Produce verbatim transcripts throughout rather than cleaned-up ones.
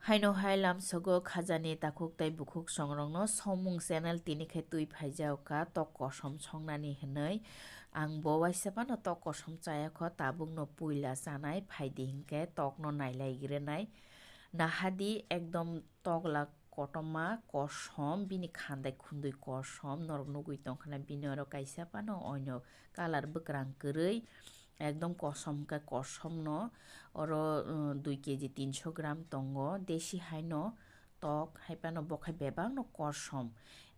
Haino hai lamsogo khajani takhuk tei bukhuk songrokno somung channel tini khe twi phaijak kha tok kosom songnani hwnwi. Ang bo waisa phano tok kosom chaya kho, tabukno puila chanai, phaidi hinkhe tokno nailaigrwnai. Nahadi ekdom tokla kotorma kosom, bini khandai khundui kosom norok nugwi tongkhana, bini oro kaisa phano oino colour bwkrang kwrwi. Ekdom kosom khe kosom no, oro, um, dui keji tinso gram tongo, desi hai no tok, hai phano bo khe bebak no kosom.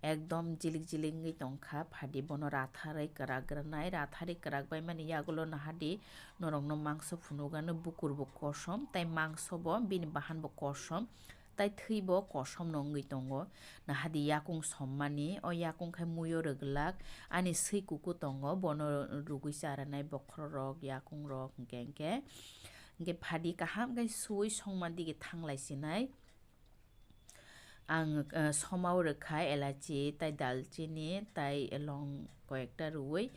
Ekdom jilik jilik wngwi tongkha, phadi bono ratharwi kwrak rwnai, ratharwi kwrak bai mani yagulo nahadi norok no mangso phunukgano, bukur bo kosom, tei mangso bo bini bahan bo kosom. Tai thwi bo kosom no wngwi tongo. Nahadi yakung sommani, o yakung khe muiyo rwglak, ani swi kuku tongo, bono rugwi charanai bokhorok, yakungrok, hinkhe, hinkhe, hinkhe phadi kaham khe suwi songma dige thanglai sinai. Ang, eh, somao rwkha elachi, tai dalchini, tai long koyekta rwui,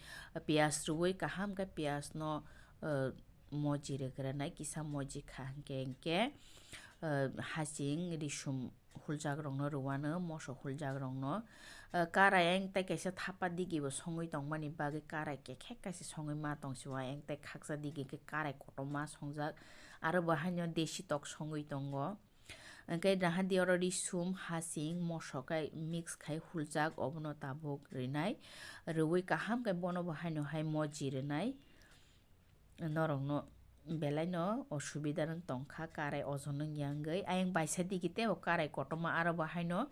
piyaj rwui, kaham khe piyaj no, eh, moji rwgranai, kisa moji kha, hinkhe, hinkhe, eh, hasing risum huljakrokno rwano, moso huljakrokno. Eh, karai ayang tei kaisa thapa digi bo songwi tongmani bagwi karai kekhek kaisa songwi ma tongsi o, ayang tei khaksa digi khe karai kotorma songjak, aro bo haino desi tok songwi tongo. Hinkhe nahadi oro risum, hasing, moso khe mix khai huljak, obono tabuk rinai. Rwui kaham khe bono bo haino hai moji rinai. Norokno belaino osubida rwng tongkha karai ojon wngya wngwi. Ayang baisa digi teibo karai kotorma aro bo haino,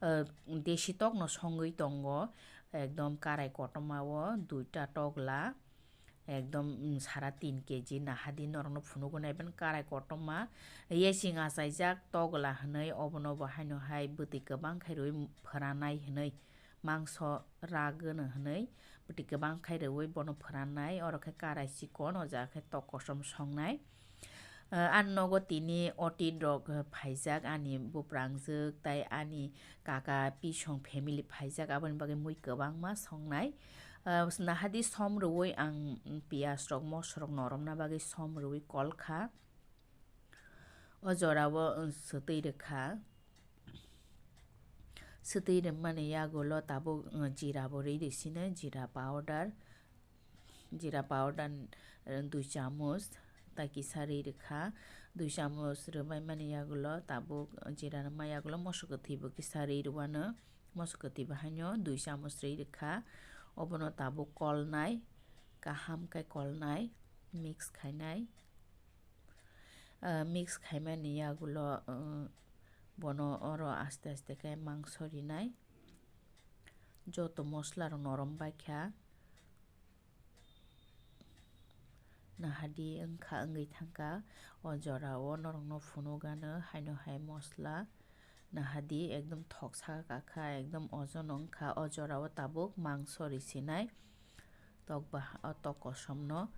eh, desi tokno songwi tongo. Ekdom karai kotorma o duita tokla. Ekdom, mm, sara tin keji nahadi norokno phunugo naiben karai kotorma. Yesing achaijak togla hwnwi obono bo haino hai bwtwi kwbang khai rwui phoranai hwnwi mangso ragwno hwnwi bwtwi kwbang khai rwui bono phoranai. Oro khe karai chikon, o jaga khe tok kosom songnai. Ah, ani nogo tini otin rok, ah, phaijak, ani buprangjwk tai ani kaka pisong family phaijak, aboni bagwi mui kwbangma songnai. Ah, nahadi som rwui ang, mm, piyaj rok, moso rok noromna bagwi som rwui kol kha. O jora o, mm, swtwi rwkha. Swtwi rwmani yagulo tabuk, mm, jira bo rwi rwsino, jira powder. Jira powder, eh, dui chamuch, tai kisa rwi rwkha. Dui chamuch rwbaimani yagulo tabuk jira rwma yagulo moso kwthwi bo kisa rwi rwano. Moso kwthwi bo haino dui chamuch rwi rwkha. Obono tabuk kolnai, kaham khe kolnai, mix khainai. Ah, mix khaimani yagulo, ah, bono oro aste aste khe mangso rinai. Joto mosla rok norom baikha. Nahadi wngkha wngwi thangkha. O jora o norokno phunukgano haino hai mosla. Nahadi ekdom thok saka kakha, ekdom ojon wngkha. O jora o tabuk mangso risinai. Tok bah-, o tok kosom no.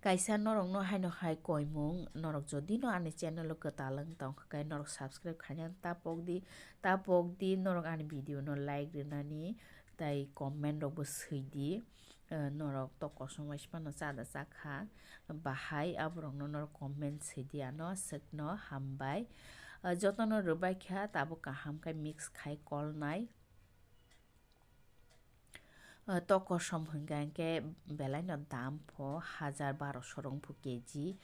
Kaisa norokno haino hai koimung, norok jodi no ani channel o kwtal wng tongkha khe norok subscribe khaina ta pokdi, ta pokdi norok ani video no like rwnani tai comment rok bo swidi. Eh, norok tok kosom waisa phano chada chakha bahai, aborok no norok comment swidi ano, aswk no hambai. Eh, jotono rwbaikha tabuk kaham khe mix khai kolnai. Ah, tok kosom hwnkha hinkhe belaino dam pho hajar barosho rwng pho keji.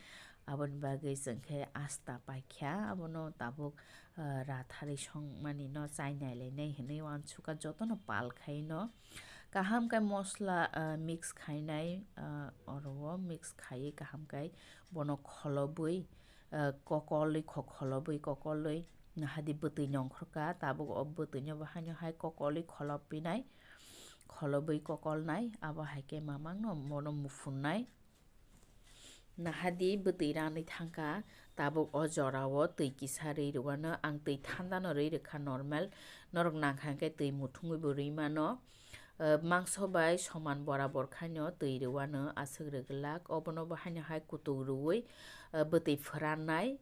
Aboni bagwi chwng khe asta paikha, abono tabuk, ah, ratharwi songmani no chai nailainai hinwi uansukha, jotono pal khaino. Kaham khe mosla, ah, mix khainai, ah, oro o mix khaiwi kaham khe bono kholobwi, ah, kokolwi, kho-, kholobwi, kokolwi, nahadi bwtwi nongkhorkha, tabuk o bwtwino bo haino hai kokolwi kholopinai, kholobwi kokolnai, abo hai khe mamangno bono muphunai. Nahadi bwtwi ranwi thangkha, tabuk o jorao twi kisa rwi rwano, ang twi thandano rwi rwkha normal, norok nangkha hwnkhe twi muthungwibo rwi mano. Eh, mangso bai soman borabor khaino twi rwano aswk rwglak, obono bo haino hai kutuk rwui, eh, bwtwi phrannai.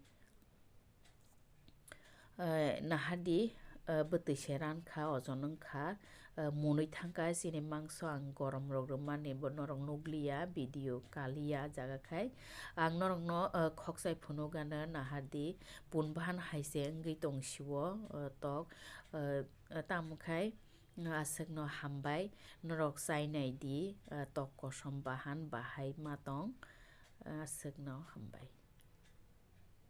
Eh, nahadi, eh, bwtwi se rankha, ojon wngkha, Uh, munui thangkha chini mangso ang gorom rok rwmani bo norok nukliya, video kaliya jaga khai. Ang norokno, uh, khoksai phunukgano nahardi, pun bahan haise wngwi tong sio, uh, tok, uh, uh, tamo khai, uh, aswkno hambai, norok chainai di, uh, tok kosom bahan bahai ma tong, uh, aswkno hambai.